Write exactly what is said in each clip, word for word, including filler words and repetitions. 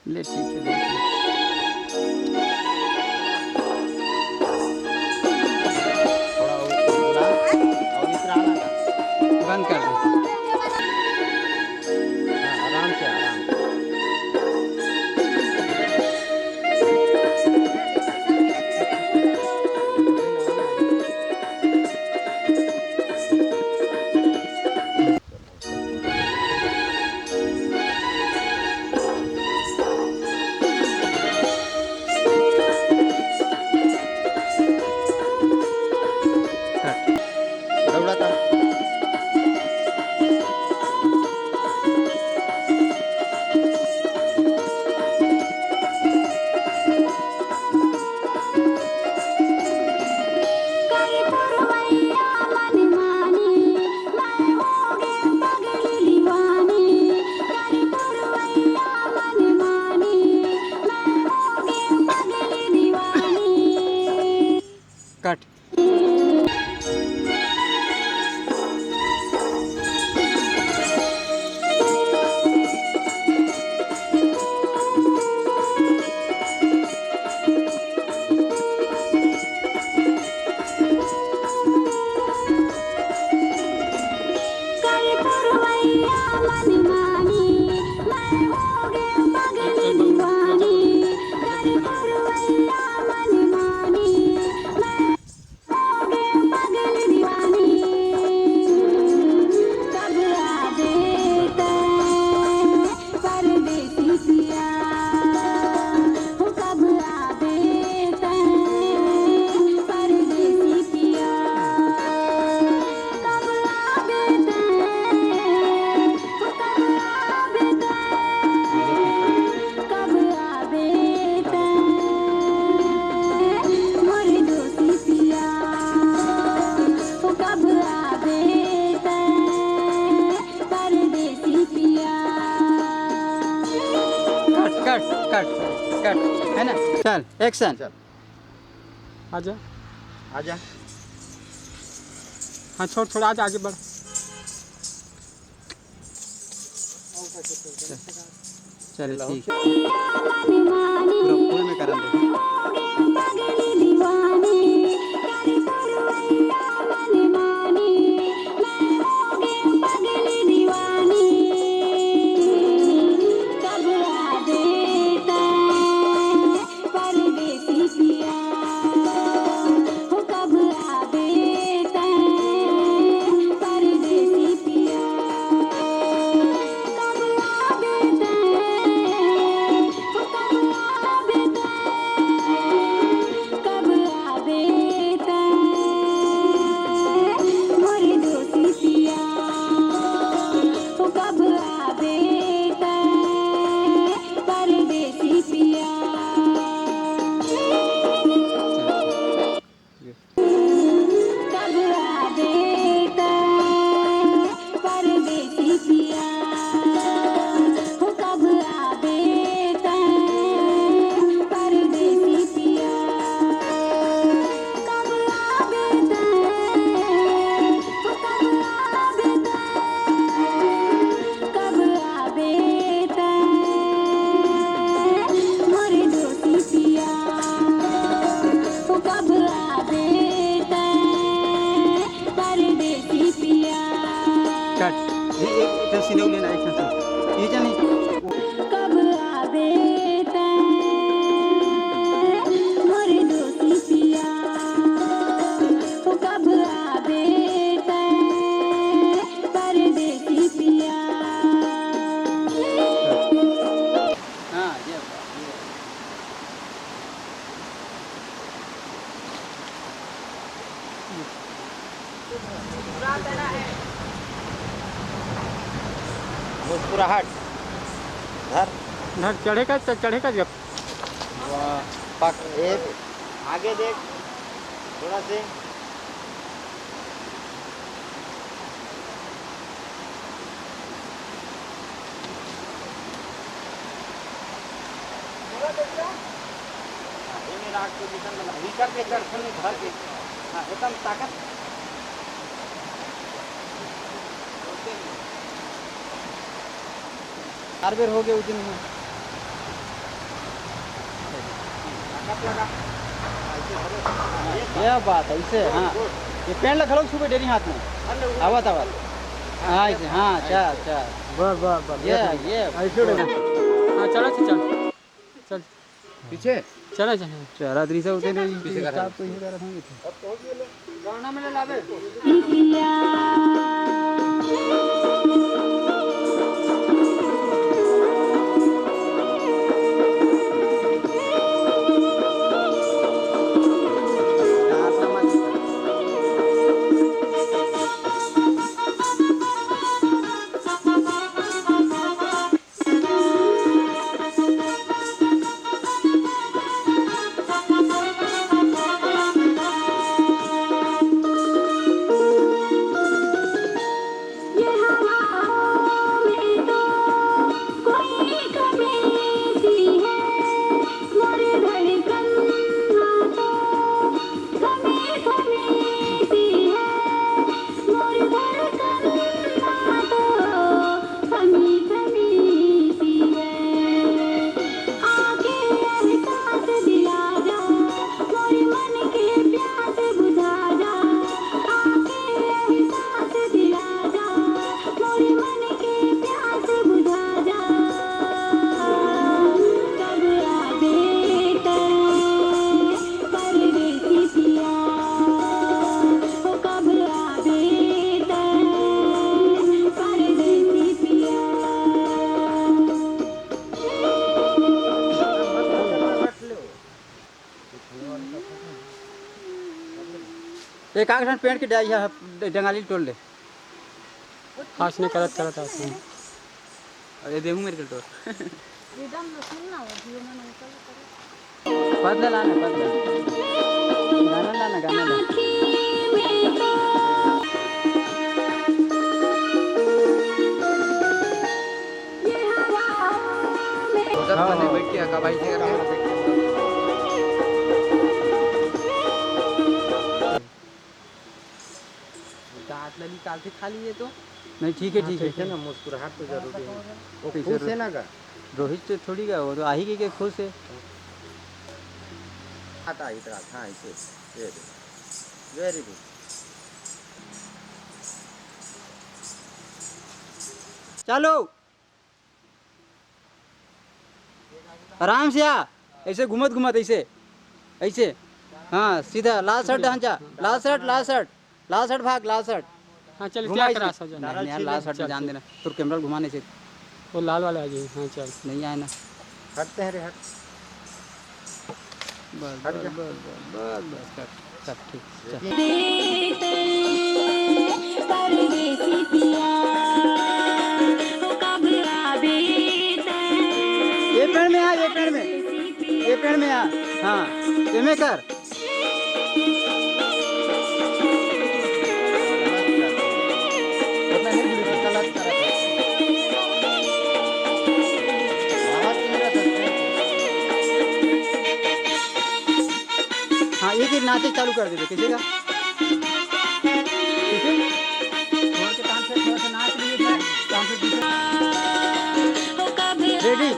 ले, ठीक है, ले, ठीक। थोड़ा वो उतरा, और इतरा आना का। बंद कर दे। हाँ, आराम से, आराम से। दौड़ा था। कट। कट, कट, कट, कट, है ना? चल, एक्शन। चल। आजा। आजा। हाँ, छोड़, छोड़, आजा, आगे बढ़। चल, ठीक। पूरा फुल में करन दे। कट। ये एक, एक सीधे लेना, एक साथ। ये क्या नहीं? हाँ, ये, ये। मुस्कुराहट। धर। धर, चढ़े का, च-, चढ़े का जब। वाह, पक, एक, आगे देख, थोड़ा से। हाँ, ये मेरा आठ पोजीशन में, भीतर के दर्शन में भर के। हाँ, एकदम ताकत। चार बेर हो गए उज्जैन में। क्या बात है, इसे, हाँ। ये पेन ला घलो छूबे डेरी हाथ में। आवत, आवत। हाँ, इसे, हाँ, चल, चल। बस, बस, बस, ये, ये। ऐसे उड़े। हाँ, चलो, चल, चल। चल। पीछे? चलो, चलो। चला, दृश्य होते नहीं, पीछे का स्टाफ तो यही कर रखा है। गाना में ले लावे। एक आध ठन पेड़ के डाई ह, डंगाली टोर ले। खास नहीं करत, करत आते हैं। अरे देहू मेरे को टोर। एकदम सुन ना, वो जियो में नहीं चल। पतला लाना, पतला। गाना लाना, गाना ला। उधर हाँ, बने हाँ। बैठ के हकाबाई से करके। दांत ला निकाल के खा लिए तो। नहीं, ठीक है, हाँ, ठीक है। ठीक है ना, मुस्कुराहट तो जरूरी है। वो कैसे खुश है रो-, ना गा? रोहित तो थोड़ी गा, वो तो आही के, के खुश है। आता इधर आ, हाँ, ऐसे, ये देखो। Very good। चलो। आराम से आ, ऐसे घूमत घूमत ऐसे, ऐसे। हाँ, सीधा लाल शर्ट ढांचा, लाल शर्ट, लाल शर्ट, लाल शर्ट भाग, लाल शर्ट। हाँ, चल, घुमा क्या इसे। करा सब जन? नहीं, नहीं यार, लाल शर्ट में जान देना, तोर कैमरा घुमाने से। वो लाल वाला आ जाए, हाँ, चल। नहीं आए ना। हटते हैं रे, हट। बस, हट बस, जा। बस, बस, बस, बस, कर, कर, ठीक, चल। परदेसी पिया, ओ कब आबे तैं? ये पेड़ में आ, ये पेड़ में। परदेसी पिया। ये पेड़ में आ। हाँ, ये में कर। हाँ, ये फिर नाचे चालू कर देते, कैसे का? ठीक है? थोड़ा सा कान से, थोड़ा सा नाच लिए थे, कान से पीछे। Ready?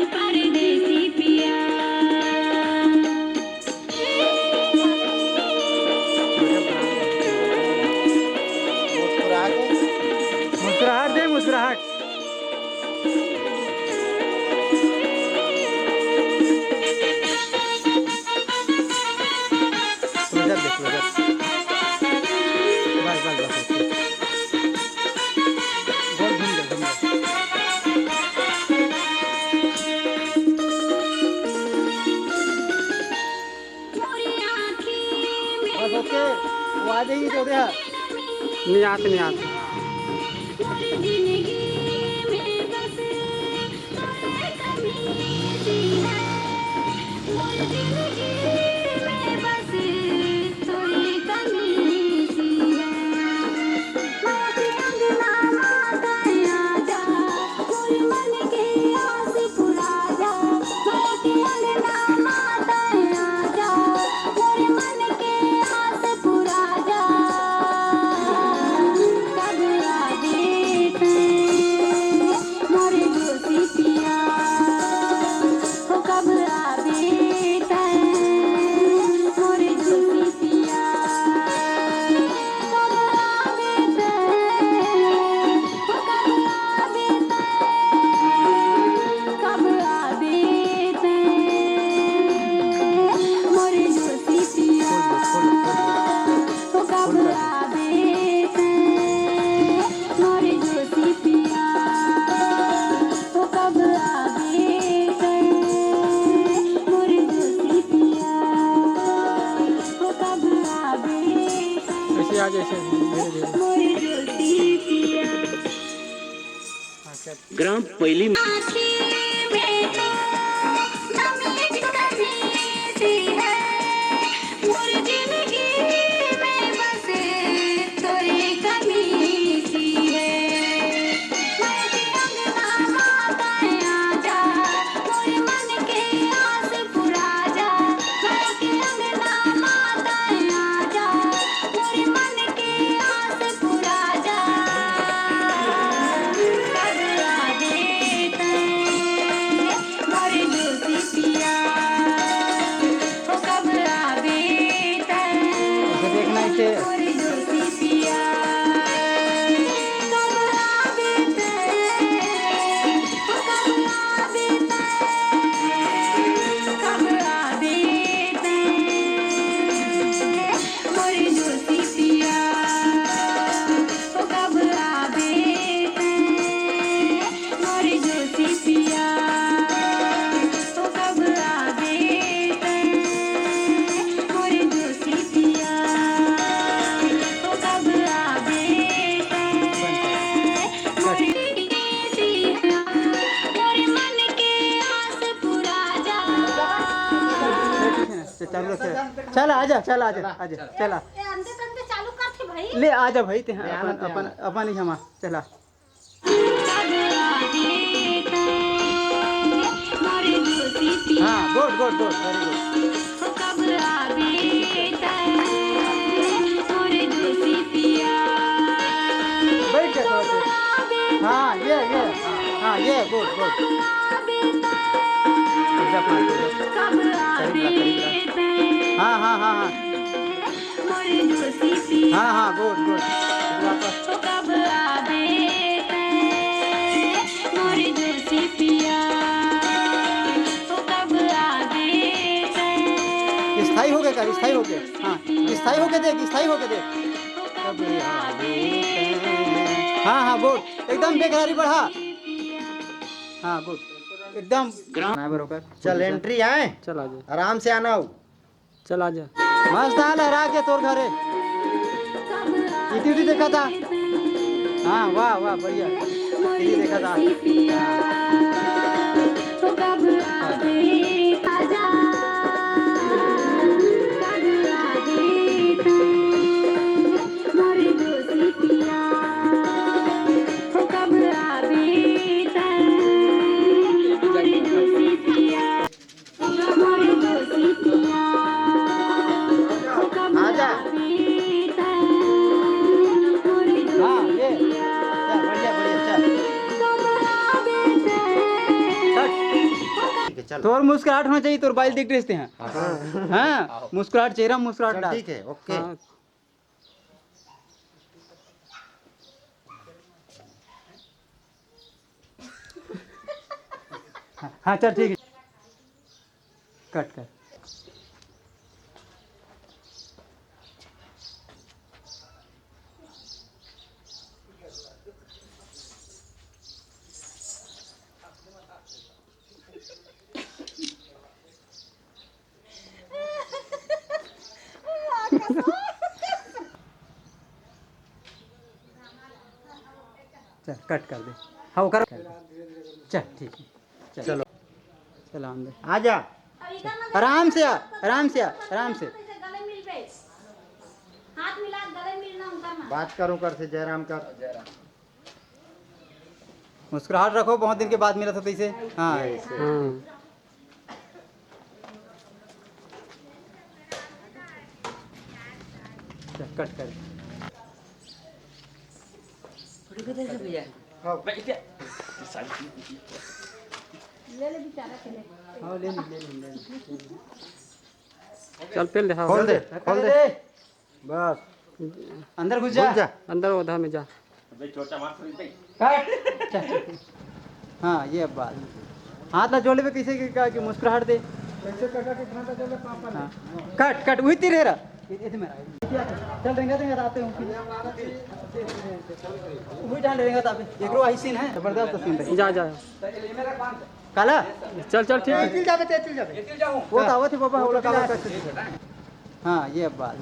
परदेसी पिया। मुस्कुराहट दे, मुस्कुराहट। Close-up दे, close-up। बस, बस, बस, बस। गोल घूम दे, घूम दे। बस, OK। वो आ जाएगी तो दे। नहीं आते, नहीं आते। ग्राम पैली। चल, आजा, चल, आजा, आजा, चला। ए, अंदर, अंदर चालू कर थे भाई। ले, आजा भाई, ते हाँ, अपन, अपन, अपन ही हमा, चला। हाँ, good, good, good, very good। बैठ जा थोड़ा सा। हाँ, ये, ये। हाँ, ये, good, good। हाँ, हाँ, हाँ, हाँ। हाँ, हाँ, good, good। स्थाई हो गया का? स्थाई हो गया। हाँ, स्थाई होके देख, स्थाई होके देख। हाँ, हाँ, good। एकदम बेकरारी बढ़ा। हाँ, good। एकदम। चल, entry आए। चल, आ जा। आराम से आना हो। चल, आ जा। मस्त हाल है, राख के तोर घरे। इति उति देखा था। हाँ, वाह, वाह, बढ़िया। इति देखा था। हाँ। आजा। हाँ, ये। चल, बढ़िया, बढ़िया, चल। चल। ठीक है, चल। तोर मुस्कुराहट होना चाहिए, तोर बाल दिख रहे हैं। हाँ। हाँ, मुस्कुराहट, चेहरा मुस्कुराहट चल, डाल। ठीक है, OK। हाँ। हाँ, हाँ, चल, ठीक है। Cut कर। चल, cut कर दे। हाँ, वो कर। चल, ठीक है। चल। चलो। चल, आन दे। आजा। आराम से आ, आराम से आ, आराम से। बात करूं कर से, जयराम कर। मुस्कुराहट रखो, बहुत दिन के बाद मिला था तैसे। हाँ। हाँ। चल, cut कर। फोटो किधर से भैया? हाँ। ले ले बेचारा के ले। हाँ, ले ले, ले ले, ले ले। चल, पेल दे, हाँ। खोल दे, खोल दे। बस। अंदर घुस जा। घुस जा। अंदर ओधा में जा। अबे चोचा मार थोड़ी दे। काट। चल, चल। हाँ, ये बात। हाथ ला जोड़ लेबे, कैसे कि, का, कि मुस्कुराहट दे। कैसे काका के घाटा जोड़ ले पापा ने। हाँ। काट, काट, वही तीर है रा। ये, ये तो मेरा है। चल, रेंगा, रेंगा, आते हैं फिर। वही जान रेंगा, तापे। एकरो वही scene है, जबरदस्त scene है। जा, जा। काला? चल, चल, ठीक है। तेतल जाबे, तेतल जाबे। वो तो आवत है बाबा, वो काला का। हाँ, ये बात।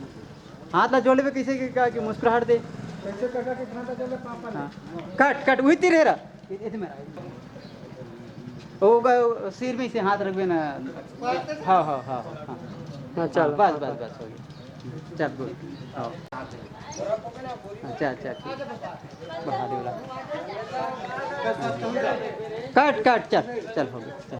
हाथ ला जोड़ लेबे, कैसे कि, का, कि मुस्कुराहट दे। कैसे काका के घाटा जोड़ ले पापा ने। हाँ। काट, काट, वही तीर है रा। ये तो मेरा है। वो गए, सिर में से हाथ रखबे ना। हाँ, हाँ, हाँ, हाँ। हाँ, चल। हाँ, बस, बस, बस, हो गया। चल, गुड। हाँ। अच्छा, अच्छा, ठीक। बढ़ा दे वाला। कट, कट, चल, चल, हो गया।